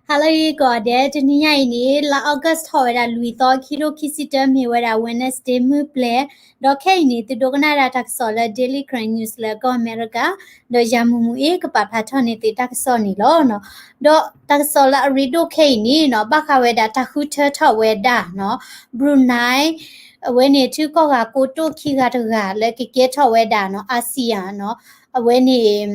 ဟါလၢအဂ့ၤကိးဂၤဒဲး, တနံၤညါအံၤန့ၣ် လါ August ထီၣ်ဝဲဒၣ်လွံၢ်သီ ခံကထိခံဆံတၢ မ့ၢ်ဝဲဒၣ် Wednesday မုၢ်ပျဲၢ်, ဒီးခဲအံၤန့ၣ် သုဒိကနၣ်ဝဲဒၣ်တၢ်ကစီၣ်လၢ Daily Karen News လၢကီၢ်အမဲရကၤ, ဒီးယၤမုၢ်မုၢ်အ့ၣ် ကပာ်ဖျါထီၣ်န့ၢ်သုတၢ်ကစီၣ်န့ၣ်လီၤ. ဒီးတၢ်ကစီၣ်လၢအရ့ဒိၣ်ခဲအံၤန့ၣ်နီၤ ဘၣ်ဃးဝဲဒၣ်တၢ်ဃုထၢထီၣ်ဝဲဒၣ်နီၤ Brunei အဝဲန့ၣ် ထံကီၢ်ဂၤကိတိၢ်ခံဂၤတဂၤလၢကကဲထီၣ်ဝဲဒၣ်နီၤ ASEAN နီၤ အဝဲန့ၣ်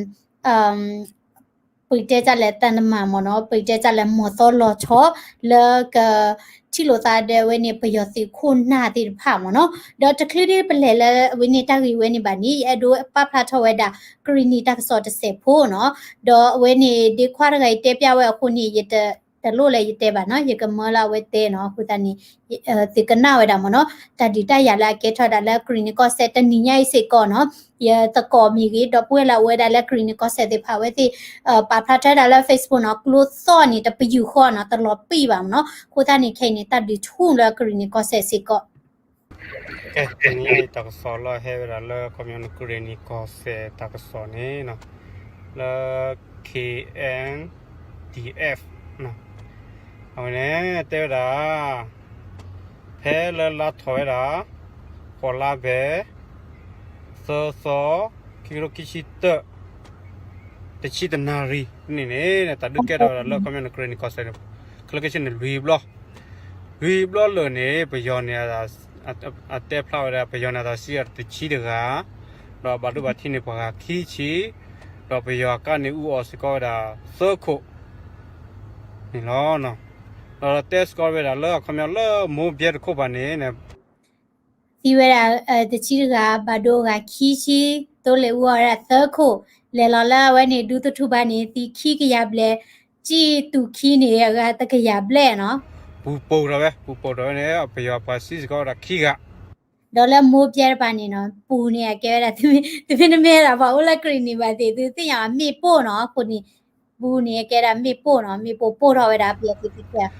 ပကတဲတၢ်လဲၤသနမၤမ့ၢ်နီၤ ပကတဲတၢ်လဲၤမီၤသီလီၤဆီ လၢကထံၣ်လိာ်သးဒီးအဝဲန့ၣ် ပယီၤသုးခိၣ်နၢ်သ့ၣ်တဖၣ်မ့ၢ်နီၤ. ဒီးတချုးဒ်ပလဲၤလၢအဝဲန့ၣ်တၢ်ဂ့ၢ်ဝဲန့ၣ်ဘၣ်န့ၣ် ယအဲၣ်ဒိးပာ်ဖျါထီၣ်ဝဲဒၣ် ကရံၣ်နံၤတၢ်ကစီၣ်တစဲးဖိနီၤ. ဒီးအဝဲန့ၣ် ဒ့ခွါတဂၤအံၤတဲပျၢ်ဝဲအဃိန့ၣ် ယတ တလိၣ်လၢယတဲဘၣ်နီၤ ယကမၢလၢအဝဲတဲနီၤ. အဃိသတးန့ၣ် သုကနၣ်ဝဲဒၣ်မ့ၢ်နီၤ တၢ်ဒုးတၢ်ယၤလၢအကဲထီၣ်ဝဲဒၣ်လၢကရံၣ်နံၤကီၢ်စဲၣ်တနံၤညါအံၤစ့ၢ်ကီးနီၤ. ယသကိးမ့ၢ်ဂ့ၤ ဒီပုၢ်ဝဲၢ်လၢအအိၣ်ဝဲဒၣ်လၢကရံၣ်နံၤကီၢ်စဲၣ်သ့ၣ်တဖၣ် အဝဲသ့ၣ် ပာ်ဖျါထီၣ်ဝဲဒၣ်လၢ Facebook နီၤ ကျိသီၣ်န့ၣ် တပယူာ်ဃီနီၤ တလီၤပံာ်ဘၣ်မ့ၢ်နီၤ. အဃိသတးန့ၣ် ခဲအံၤန့ၣ် တၢ်ဒုးထူၣ်လၢကရံၣ်နံၤကီၢ်စဲၣ်စ့ၢ်ကီး ကဲ တနံၤညါအံၤ တၢ်ကစီၣ်လၢဟဲဝဲဒၣ်လၢ ခီပညီန့ၣ်ကရံၣ်နံၤကီၢ်စဲၣ်တၢ်ကစီၣ်န့ၣ်နီၤ လၢ K N D F အဝဲန့ၣ်တဲဝဲဒၣ် ဖဲလၢလါထီၣ်ဝဲဒၣ် ဃိးလါဘဲ သၢသီ ခံကထိခံဆံတၢ တဆံတနၣ်ရံၣ်န့ၣ်န့ၣ် တၢ်ဒုးကဲထီၣ်ဝဲဒၣ်လၢခီပညီန့ၣ် ကရံၣ်နံၤကီၢ်စဲၣ်န့ၣ် ခဲလၢာ်ခဲဆ့န့ၣ် လွံၢ်ဘျီ လွံၢ်ဘျီလၢာ်န့ၣ် ပယီၤန့ၣ် အတဲဖျါဝဲဒၣ် ပယီၤန့ၣ် အတၢ်စံးအီၤတဆံတဂၤ ဒီးဘၣ်ဒိဘၣ်ထံးန့ၣ်ပှၤဂၤခံဆံ ဒီးပယီၤအကါန့ၣ်အူအီၣ်စ့ၢ်ကီးဝဲဒၣ်သၢခိၣ်န့ၣ်လီၤ. ဒီးတဲစ့ၢ်ကီးဝဲဒၣ်လၢအခီပညီလၢမိၢ်ဘဲတခိၣ်ဘၣ်န့ၣ် သံဝဲဒၣ်တဆံတဂၤ ဘၣ်ဒိဂၤခံဆံ သိလ့ၣ်အူအီၣ်ဝဲဒၣ်သၢခိၣ် လဲၤလီၤလၢအဝဲန့ၣ် ဒူသထူဘၣ်န့ၣ် သံခံကယၤဘျဲၣ် စံၣ်တူၢ်ခံန့ၣ် အဂၤတကယၤဘျဲၣ်နီၤ ပူၤပိာ်ထီၣ်ဝဲ ပူၤပိာ်ထီၣ်ဝဲန့ၣ် ပယီၤပှၤစံးစ့ၢ်ကီးဝဲဒၣ်ခံဂၤ ဒီးလၢမိၢ်ဘဲတပၤန့ၣ်နီၤ ပူၤန့ၣ်အကဲဝဲဒၣ် သုမ့တမ့ၢ်ဒၣ်ပှၤအိၣ်လၢကရံၣ်နံၤဘၣ်သ့ၣ် သုသ့ၣ်ညါမ့ၣ်ပိၢ်နီၤ အဃိန့ၣ် ပူၤန့ၣ်အကဲဒၣ်မ့ၣ်ပိၢ်နီၤ မ့ၣ်ပိၢ်ပိၢ်ထီၣ်ဝဲဒၣ်ပယီၤသုးသ့ၣ်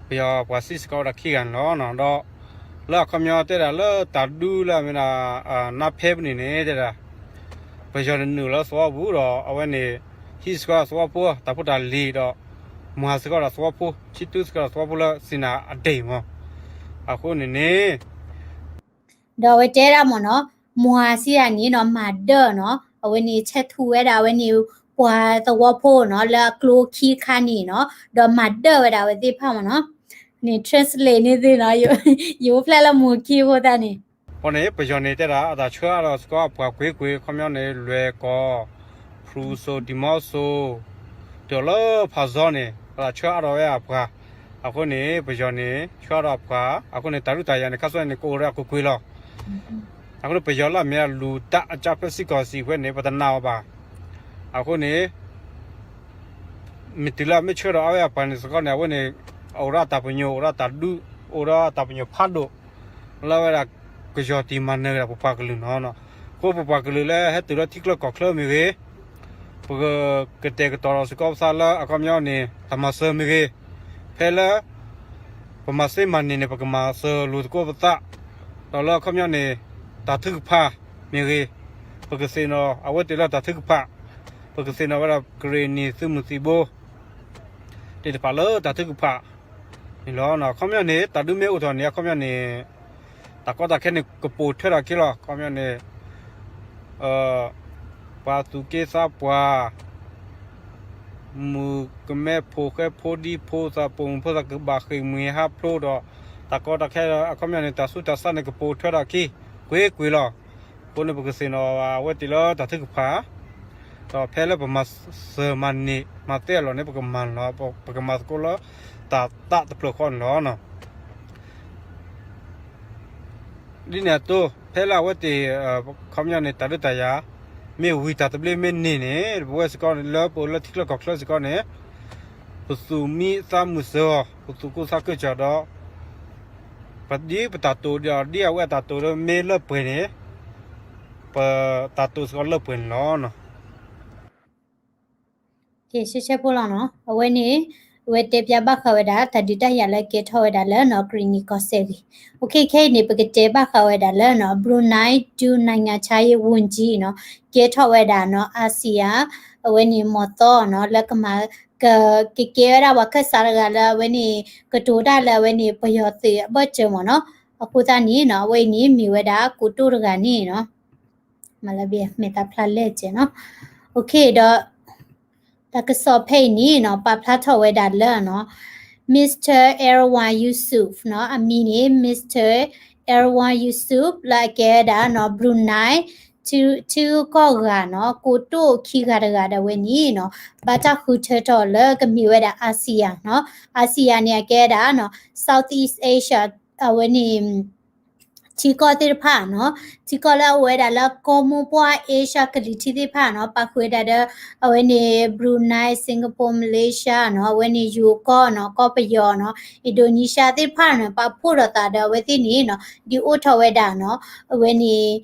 ပယီၤပှၤစံးစ့ၢ်ကီးဝဲဒၣ်ခံဂၤန့ၣ်လီၤ. ဒီးလၢအခီပညီတဲဒၣ်လၢတၢ်ဒုးလၢအမ့ၢ်ဒၣ် နါဖဲပူၤန့ၣ်န့ၣ် တဲဒၣ် ပယီၤန့ၣ်နုာ်လီၤသဝီပူၤဒီး အဝဲန့ၣ် ဟံးစ့ၢ်ကီးသဝီဖိ တၢ်ဖိတၢ်လံၤဒီး မၤစ့ၢ်ကီးဒီးသဝီဖိ ဆံးတုၤစ့ၢ်ကီးဒီးသဝီဖိလၢစံနၤအဒ့ၣ်မး အဃိန့ၣ်န့ၣ် ဒီးအဝဲတဲဒၣ်မ့ၢ်နီၤ မၤစံးဒၣ်န့ၣ်နီၤ မၤဒၢနီၤ အဝဲန့ၣ်ဆဲးထူဝဲဒၣ်အဝဲန့ၣ် ပှၤသဝီဖိနီၤ လၢအကျိခံတခါန့ၣ်နီၤ ဒီးမၤဒၢဝဲဒၣ်အဝဲသ့ၣ်တဖၣ်မ့ၢ်နီၤ န့ၣ် translate န့ၣ်သ့ၣ်နီၤ ယအိၣ်ဖျဲၣ်လၢမိၢ်ခံအဃိသတးန့ၣ် အဃိန့ၣ် ပယီၤန့ၣ်တဲဒၣ် အတၢ်ဆှၢအါထီၣ်စ့ၢ်ကီးအပှၤကွ့ၢ်ကွ့ၢ် ခီပညီန့ၣ် လွဲၢ်ကီၢ် ဖရူစိၤ ဒံၤမီစိၤ တုၤလၢဖးဇီန့ၣ် အတၢ်ဆှၢအါထီၣ်ဝဲအပှၤ အဃိန့ၣ် ပယီၤန့ၣ် ဆှၢအါထီၣ်အပှၤ အဃိန့ၣ် တၢ်ဒုးတၢ်ယၤန့ၣ် ခါဆူညါန့ၣ် ကအိၣ်ဒီးအကွ့ၢ်ကွ့ၢ်လီၤ. အဃိန့ၣ် ပယီၤလၢအမ့ၢ်အလူၤတၢ်အကၢဖၢစံကီၢ်စံ အဃိန့ၣ် ပတနာ်အီၤဘၣ်. အဃိန့ၣ် မ့ၢ်တုၤလၢအမ့ၢ်ဆှၢဒီးအဝဲအပှၤန့ၣ်စ့ၢ်ကီးန့ၣ် အဝဲန့ၣ် အိၣ်ဒီးအတၢ်ပညိၣ် အိၣ်ဒီးတၢ်ဒုး အိၣ်ဒီးအတၢ်ပညိၣ်ဖးဒိၣ် လၢအဝဲဒၣ်ကယီၢ်တံၢ်မၤနၢၤဝဲဒၣ်ပပှၤကလုာ်နီၤ. အဃိပပှၤကလုာ်လၢဟဲတုၤလၢထံချၢကီၢ်ချၢမ့ၢ်ဂ့ၤ ပကကတဲာ်ကတီၤဒီးစ့ၢ်ကီးပသးလၢအခီပညီန့ၣ် တၢ်မၤစၢၤမ့ၢ်ဂ့ၤ ဖဲလၢ ပမၤသ့မၤန့ၢ်န့ၣ် ပကမၤစၢၤလိာ်သကိးပသး ဒီးလၢအခီပညီန့ၣ် တၢ်ထုကဖၣ်မ့ၢ်ဂ့ၤ ပကသ့ၣ်နီၣ်အဝဲသ့ၣ်လၢတၢ်ထုကဖၣ် ပကသ့ၣ်နီၣ်ဝဲဒၣ်ကရ့ၣ်နံၤသုးမုၢ်သံၣ်ဘိ သ့ၣ်တဖၣ်လၢတၢ်ထုကဖၣ်န့ၣ်လီၤ. အခီပညီန့ၣ် တၢ်ဒုးမ့ၢ်အိၣ်ထီၣ်န့ၣ် အခီပညီန့ၣ် တၢ်ကီတၢ်ခဲန့ၣ် ကပိာ်ထွဲထီၣ်ခံလီၤ. အခီပညီန့ၣ် ပှၤသူၣ်က့သးပှၢ် မုၣ်ကမဲဖိဃဲဖိဒံဖိသၣ်ပိာ်မုၣ်ဖိသၣ်ကဘၣ်ဃ့ၢ်မှံဟးဖျိးဒီး တၢ်ကီတၢ်ခဲအခီပညီန့ၣ် တၢ်ဆူးတၢ်ဆါန့ၣ် ကပိာ်ထွဲထီၣ်ခံ ကွ့ၢ်ကွ့ၢ်လီၤ. အဃိန့ၣ် ပကသ့ၣ်နီၣ်အဝဲသ့ၣ်လၢတၢ်ထုကဖၣ် ဒီးဖဲလၢပမၤစၢၤမၤန့ၢ်မၤသ့အလီၢ်န့ၣ် ပကမၤလီၤ ပကမၤသကိးလၢတၢ်သးတဖျၢၣ်ဃီန့ၣ်လီၤ. ဒ်န့ၣ်အသိး ဖဲလၢအဝဲသ့ၣ် ခီပညီန့ၣ် တၢ်ဒုးတၢ်ယၤ မ့ၢ်ဝံၤတၢ်သဘျ့မ့ၢ်န့ၢ်န့ၣ် ပဝဲစ့ၢ်ကီးန့ၣ် လၢပအိၣ်လၢထံချၢကီၢ်ချၢစ့ၢ်ကီးန့ၣ် ပသူၣ်မံသးမုာ်စၢၤအီၤ ပသူၣ်ကိၢ်သးဂၢၢ်စၢၤဒီး ပဒ်ပတၢ်တိာ်ဒီး ဒ်အဝဲအတၢ်တိာ်ဒီးမ့ၢ်လၢပှဲၤန့ၣ် ပတၢ်တိာ်စ့ၢ်ကီးလၢပှဲၤန့ၣ်လီၤ. ကဲ ရှဲရှဲဖိလီၤနီၤ အဝဲန့ၣ် အဝဲတဲပျၢ်ဘၣ်ဃးဝဲဒၣ် တၢ်ဒုးတၢ်ယၤလၢကဲထီၣ်ဝဲဒၣ်လၢနီၤ ကရ့ၣ်နံၤကီၢ်စဲၣ်ဂ့ၢ် ခဲအံၤန့ၣ် ပကတဲဘၣ်ဃးဝဲဒၣ်လၢနီၤ Brunei ဒုးနိုင်ငံခြားရေးဝန်ကြီးနီၤ ကဲထီၣ်ဝဲဒၣ်နီၤ ASEAN အဝဲန့ၣ်မီၢ်သီနီၤ လၢကမၤ ကကဲဝဲဒၣ်ပှၤခၢၣ်စးတဂၤလၢအဝဲန့ၣ် ကတိၤတၢ်လၢအဝဲန့ၣ် ပယီၤသုးအဘၢၣ်စၢၤမ့ၢ်နီၤ. အဃိသတးန့ၣ်နီၤ အဝဲအံၤန့ၣ်မ့ၢ်ဝဲဒၣ်ကိတိၣ်တဂၤန့ၣ်နီၤ. မ့ၢ်လၢဘၣ်မဲာ်သးဖျါလဲၢ်ကဲနီၤ. ဒီး တၢ်ကစီၣ်ဖဲအံၤန့ၣ်နီၤ ပာ်ဖျါထီၣ်ဝဲဒၣ်လၢနီၤ Mister Erywan Yusof နီၤ အမံၤန့ၣ် Mister Erywan Yusof လၢအကဲဝဲဒၣ်နီၤ Brunei ထံကီၢ်ဂၤနီၤ ကိတိၣ်ခံဂၤတဂၤဒၣ်ဝဲန့ၣ်နီၤ ဘၣ်တၢ်ဃုထၢထီၣ်လၢကမ့ၢ်ဝဲဒၣ် ASEAN နီၤ ASEAN န့ၣ် အကဲဝဲဒၣ်နီၤ Southeast Asia အဝဲန့ၣ် ထံကီၢ်သ့ၣ်တဖၣ်နီၤ ထံကီၢ်လၢအအိၣ်ဝဲဒၣ်လၢကီၢ်မိၢ်ပှၢ် Asia ကလံၤထံးသ့ၣ်တဖၣ်နီၤ ပာ်ဃုာ်ဝဲဒၣ်ဒီး အဝဲန့ၣ် Brunei, Singapore, Malaysia နီၤ အဝဲန့ၣ် ယိၤကီၢ်နီၤ ကီၢ်ပယီၤနီၤ Indonesia သ့ၣ်တဖၣ်န့ၣ် ပာ်ဖှိၣ်ထီၣ်သးဒီးအဝဲသ့ၣ်န့ၣ်နီၤ ဒုးအိၣ်ထီၣ်ဝဲဒၣ်နီၤ အဝဲန့ၣ်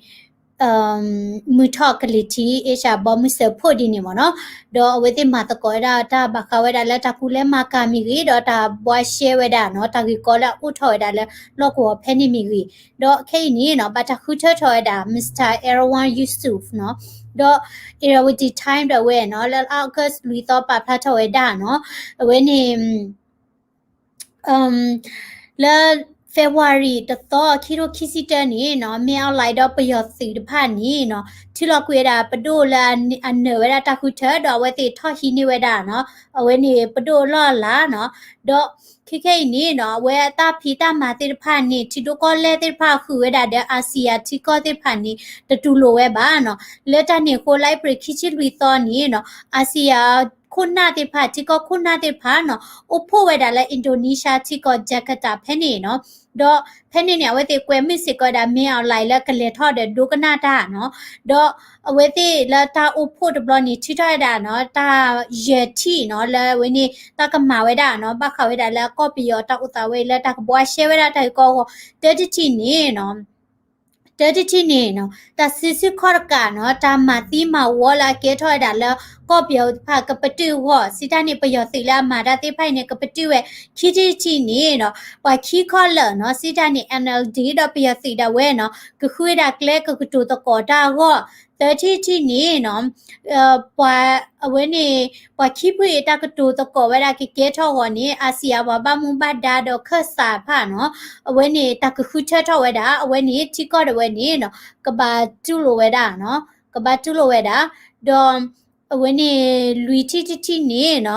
မုၢ်ထီၣ်ကလံၤထံး Asia ဘီမုၢ်စၢဖှိၣ်ဒ်န့ၣ်မ့ၢ်နီၤ ဒီးအဝဲသ့ၣ်မၤသကိးဝဲဒၣ်တၢ်ဘၣ်ဃးဝဲဒၣ်လၢတၢ်ကူလဲမၤကၤမ့ၢ်ဂ့ၤ ဒီးတၢ်ဘှါရှဲဝဲဒၣ်နီၤ တၢ်ဂ့ၢ်ကီလၢအအိၣ်ထီၣ်ဝဲဒၣ်လၢလီၢ်ကဝီၤဖဲန့ၣ်မ့ၢ်ဂ့ၤ ဒီးခဲအံၤန့ၣ်နီၤ ဘၣ်တၢ်ဃုထၢထီၣ်ဝဲဒၣ် Mister Erywan Yusof နီၤ ဒီး Irrawaddy Times ဒၣ်ဝဲနီၤ လၢ August လွံၢ်သီပာ်ဖျါထီၣ်ဝဲဒၣ်နီၤ အဝဲန့ၣ် လၢ February တသီ ခံထိခံဆံတၢန့ၣ်နီၤ မင်းအောင်လှိုင် ဒီးပယီၤသုးတဖၣ်န့ၣ်နီၤ ထံၣ်လိာ်ကွံာ်ဝဲဒၣ်ပဒိၣ်လၢအနၢၤဝဲဒၣ်တၢ်ဃုထၢ ဒီးအဝဲသ့ၣ်ထီၣ်ဟံးန့ၢ်ဝဲဒၣ်နီၤ အဝဲန့ၣ်ပဒိၣ်လီၢ်အလၤနီၤ ဒီးခဲခဲအံၤန့ၣ်နီၤ အဝဲအတၢ်ဖံးတၢ်မၤသ့ၣ်တဖၣ်န့ၣ် ထံဒိၣ်ကီၢ်လဲၢ်သ့ၣ်တဖၣ်ဃုာ်ဝဲဒၣ်ဒီး ASEAN ထံကီၢ်သ့ၣ်တဖၣ်န့ၣ် တတူၢ်လိာ်ဝဲဘၣ်နီၤ လၢတၢ်န့ၣ်အဃိ လါအ့ဖြ့ၣ်ခံဆံလွံၢ်သီန့ၣ်နီၤ ASEAN ခိၣ်နၢ်သ့ၣ်တဖၣ် ထံကီၢ်ခိၣ်နၢ်သ့ၣ်တဖၣ်နီၤ အိၣ်ဖှိၣ်ဝဲဒၣ်လၢ Indonesia ထံကီၢ် Jakarta ဖဲန့ၣ်နီၤ ဒီးဖဲန့ၣ်န့ၣ် အဝဲသ့ၣ်ကွဲမုာ်စ့ၢ်ကီးဝဲဒၣ် မင်းအောင်လှိုင် လၢကလဲၤထီၣ်ဒီးဒိကနၣ်တၢ်နီၤ ဒီးအဝဲသ့ၣ်လၢတၢ်အိၣ်ဖှိၣ်တဘျီန့ၣ် ထုးထီၣ်ဝဲဒၣ်နီၤ တၢ်ယဲၢ်ထံၣ်နီၤ လၢအဝဲန့ၣ် တၢ်ကမၤဝဲဒၣ်နီၤ ဘၣ်ဃးဝဲဒၣ်လၢကီၢ်ပယီၤတၢ်အိၣ်သးဝဲအံၤ လၢတၢ်ကဘှါရှဲဝဲဒၣ်တၢ်ဂ့ၢ်ကီအဂီၢ် တၢတထံၣ်န့ၣ်နီၤ တၢတထံၣ်န့ၣ်နီၤ တၢ်စုဆူၣ်ခီၣ်တကးနီၤ တၢ်မၤသံမၤဝီလၢအကဲထီၣ်ဝဲဒၣ်လၢကီၢ်ပယီၤသ့ၣ်တဖၣ်ကပတုာ်အဂီၢ် စံးတၢ်န့ၣ် ပယီၤသုးလၢအမၤတၢ်သ့ၣ်တဖၣ်အံၤန့ၣ် ကပတုာ်ဝဲ ခံထံၣ်တထံၣ်န့ၣ်နီၤ ပှၤခံခီလၢာ်နီၤ စံးတၢ်န့ၣ် NLD ဒီးပယီၤသုးဒၣ်ဝဲနီၤ ကဃုဝဲဒၣ်ကျဲကကတိၤသကိးတၢ်အဂီၢ် သၢထံၣ်တထံၣ်န့ၣ်နီၤ ပှၤ အဝဲန့ၣ် ပှၤခံဖုအံၤတၢ်ကတိၤသကိးဝဲဒၣ်ကကဲထီၣ်အဂီၢ်န့ၣ် ASEAN ပှၤဘၣ်မူဘၣ်ဒါဒီးခၢၣ်စးတဖၣ်နီၤ အဝဲန့ၣ် တၢ်ကဃုထၢထီၣ်ဝဲဒၣ် အဝဲန့ၣ် ထံကီၢ်ဒၣ်ဝဲန့ၣ်နီၤ ကဘၣ်တူၢ်လိာ်ဝဲဒၣ်နီၤ ကဘၣ်တူၢ်လိာ်ဝဲဒၣ် ဒီး အဝဲန့ၣ် လွံၢ်ထံၣ်တထံၣ်န့ၣ်နီၤ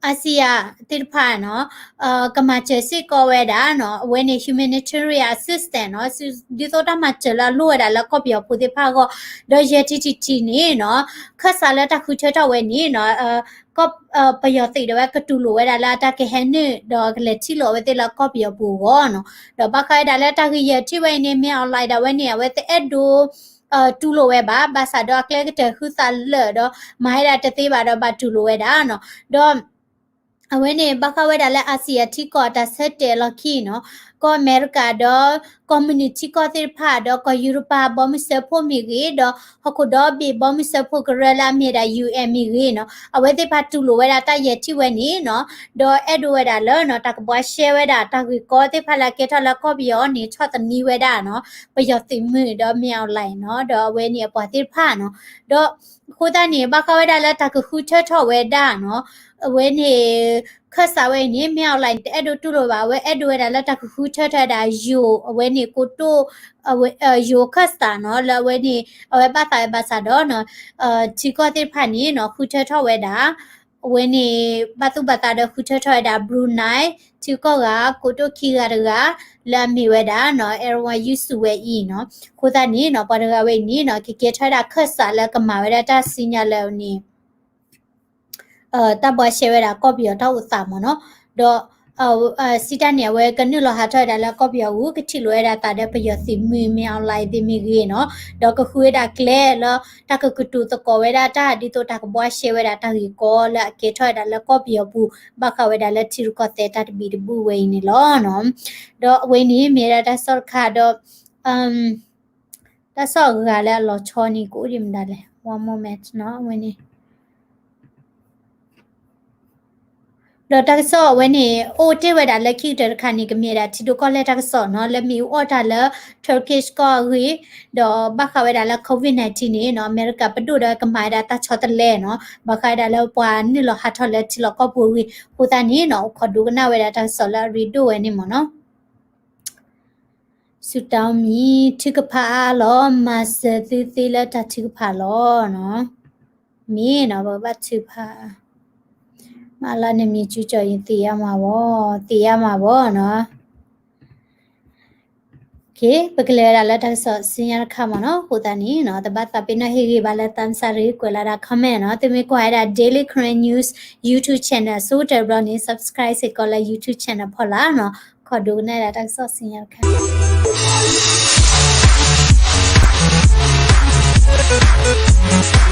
ASEAN သ့ၣ်တဖၣ်နီၤ ကမၤစၢၤစ့ၢ်ကီးဝဲဒၣ်နီၤ အဝဲန့ၣ် humanitarian assistance နီၤ ဒ်သိးတၢ်မၤစၢၤလၢအလိၣ်ဝဲဒၣ်လၢကီၢ်ပယီၤဖိသ့ၣ်တဖၣ်အဂီၢ် ဒီးယဲၢ်ထံၣ်တထံၣ်န့ၣ်နီၤ ခၢၣ်စးလၢတၢ်ဃုထၢထီၣ်ဝဲန့ၣ်နီၤ ပယီၤသုးဒၣ်ဝဲကတူၢ်လိာ်ဝဲဒၣ်လၢအတၢ်ကဟဲနုာ် ဒီးကလဲၤထံၣ်လိာ်အဝဲသ့ၣ်လၢကီၢ်ပယီၤပူၤအဂီၢ်နီၤ ဒီးဘၣ်ဃးဝဲဒၣ်လၢတၢ်ဂ့ၢ်ယဲၢ်ထံၣ်ဝဲအံၤန့ၣ် မင်းအောင်လှိုင် ဒၣ်ဝဲန့ၣ် အဝဲတအဲၣ်ဒိး တူၢ်လိာ်ဝဲဘၣ် ဘၣ်ဆၣ်ဒီးအကျဲကတၢၢ်ဃုသးလၢာ်ဒီး မၤဝဲဒၣ်တသ့ဘၣ်ဒီးဘၣ်တူၢ်လိာ်ဝဲဒၣ်နီၤ ဒီး အဝဲန့ၣ် ဘၣ်ဃးဝဲဒၣ်လၢ ASEAN ထံကီၢ်အတၢ်ဆၢတဲာ်လီၢ်ခံနီၤ ကီၢ်အမဲရကၤဒီး ကီၢ်မုၢ်နုာ်ထံကီၢ်သ့ၣ်တဖၣ် ဒီးကီၢ်ယူရပၤဘီမုၢ်စၢဖှိၣ်မ့ၢ်ဂ့ၤ ဒီးဟီၣ်ခိၣ်ဒီဘ့ၣ်ဘီမုၢ်စၢဖှိၣ်ကရၢလၢအမ့ၢ်ဒၣ် UN မ့ၢ်ဂ့ၤနီၤ အဝဲသ့ၣ်တဖၣ်တူၢ်လိာ်ဝဲဒၣ်တၢ်ယဲၢ်ထံၣ်ဝဲန့ၣ်နီၤ ဒီးအဲၣ်ဒိးဝဲဒၣ်လၢနီၤ တၢ်ကဘှါရှဲဝဲဒၣ်တၢ်ဂ့ၢ်ကီသ့ၣ်တဖၣ်လၢအကဲထီၣ်လၢကီၢ်ပယီၤန့ၣ် ဆီၣ်သနံးဝဲဒၣ်နီၤ ပယီၤသုးမုၢ်ဒီး မင်းအောင်လှိုင် နီၤ ဒီးအဝဲန့ၣ်အပှၤသ့ၣ်တဖၣ်နီၤ ဒီးအဃိသတးန့ၣ် ဘၣ်ဃးဝဲဒၣ်လၢတၢ်ကဃုထၢထီၣ်ဝဲဒၣ်နီၤ အဝဲန့ၣ် ခၢၣ်စးဝဲအံၤန့ၣ် မင်းအောင်လှိုင် တအဲၣ်ဒိးတူၢ်လိာ်ဘၣ် အဝဲအဲၣ်ဒိးဝဲဒၣ်လၢတၢ်ကဃုထၢထီၣ်ဝဲဒၣ်ယိၤ အဝဲန့ၣ်ကိတိၣ် ယိၤခၢၣ်စးနီၤ လၢအဝဲန့ၣ် အဝဲဘၣ်သးဝဲဘၣ်ဆၣ်ဒီး ထံကီၢ်သ့ၣ်တဖၣ်န့ၣ်နီၤ ဃုထၢထီၣ်ဝဲဒၣ် အဝဲန့ၣ် ဘၣ်သူၣ်ဘၣ်သးဒီးဃုထၢထီၣ်ဝဲဒၣ် Brunei ထံကီၢ်ဂၤ ကိတိၣ်ခံဂၤတဂၤ လၢအမ့ၢ်ဝဲဒၣ်နီၤ Erywan Yusof ဝဲအံၤနီၤ အဃိသတးန့ၣ်နီၤ ပှၤတဂၤဝဲအံၤန့ၣ်နီၤ ကကဲထီၣ်ဝဲဒၣ်ခၢၣ်စးလၢကမၤဝဲဒၣ်တၢ်စံၣ်ညီၣ်လၢန့ၣ် တၢ်ဘှါရှဲဝဲဒၣ်ကီၢ်ပယီၤတၢ်အိၣ်သးမ့ၢ်နီၤ ဒီး စံးတၢ်န့ၣ် အဝဲကနုာ်လီၤဟးထီၣ်ဝဲဒၣ်လၢကီၢ်ပယီၤအူ ကထံၣ်လိာ်ဝဲဒၣ်သးဒီးပယီၤသုးမုၢ် မင်းအောင်လှိုင် သ့ၣ်မ့ၢ်ဂ့ၤနီၤ ဒီးကဃုဝဲဒၣ်ကျဲလၢ တၢ်ကကတိၤသကိးဝဲဒၣ်တၢ် ဒ်သိးတၢ်ကဘှါရှဲဝဲဒၣ်တၢ်ဂ့ၢ်ကီလၢအကဲထီၣ်ဝဲဒၣ်လၢကီၢ်ပယီၤပူၤ ဘၣ်ဃးဝဲဒၣ်လၢထံရူၢ်ကီၢ်သဲးတၢ်တဘံၣ်တဘုၣ်ဝဲအံၤန့ၣ်လီၤနီၤ ဒီးအဝဲန့ၣ်မ့ၢ်ဝဲဒၣ်တၢ်ကစီၣ်တခါဒီး တၢ်ကစီၣ်အဂၤလၢအလီၤဆီန့ၣ် ကအိၣ်ဒံးမတၤလဲၣ် one moment နီၤ အဝဲန့ၣ် one moment ဒီးတၢ်ကစီၣ်အဝဲန့ၣ် အိၣ်တ့ၢ်ဝဲဒၣ်လၢခံကတၢၢ်တခါန့ၣ် ကမ့ၢ်ဝဲဒၣ်ထံဒိၣ်ကီၢ်လဲၢ်တၢ်ကစီၣ်နီၤ, လၢမ့ၣ်အူအီၣ်တၢ်လၢ Turkish ကီၢ်အဂ့ၢ်, ဒီးဘၣ်ဃးဝဲဒၣ်လၢ COVID nineteen န့ၣ်နီၤ, အမဲရကၤပဒိၣ်ဒီးကမၤဝဲဒၣ်တၢ်ဆီတလဲနီၤ, ဘၣ်ဃးဝဲဒၣ်လၢပှၤနုာ်လီၤဟးထီၣ်လၢထံလီၢ်ကီၢ်ပူၤအဂ့ၢ်, အဃိသတးန့ၣ်နီၤ အိၣ်ခိးဒိကနၣ်ဝဲဒၣ်တၢ်ကစီၣ်လၢအရ့ဒိၣ်ဝဲန့ၣ်မ့ၢ်နီၤ. စူးတၢ်မံၤ ထုကဖၣ်အါလီၤ, မၤစၢၤသုသ့လၢတၢ်ထုကဖၣ်လီၤနီၤ. မ့ၢ်နီၤ ပကဘၣ်ထုကဖၣ်, မ့ၢ်လၢနမံၤကၠူကၠီၤအံၤ သ့ၣ်ညါမးဘၣ်, သ့ၣ်ညါမးဘၣ်နီၤ. ပကလဲၤဝဲဒၣ်လၢတၢ်ကစီၣ်ဆူညါတခါမ့ၢ်နီၤ, အဃိသတးန့ၣ်နီၤ တဘၣ်သးပ့ၤနီၣ်ဟ့ၣ်ဂံၢ်ဘါလၢသးမစါရ့ ကွဲးလီၤဒၣ် comment နီၤ, သုမ့ၢ်ကွၢ်ဝဲဒၣ် Daily Karen News YouTube channel ဆိကတၢၢ်တဘျီန့ၣ် subscribe စ့ၢ်ကီးလၢ YouTube channel ဖီလာ်နီၤ, ခိးဒိကနၣ်ဝဲဒၣ်တၢ်ကစီၣ်ဆူညါတခါ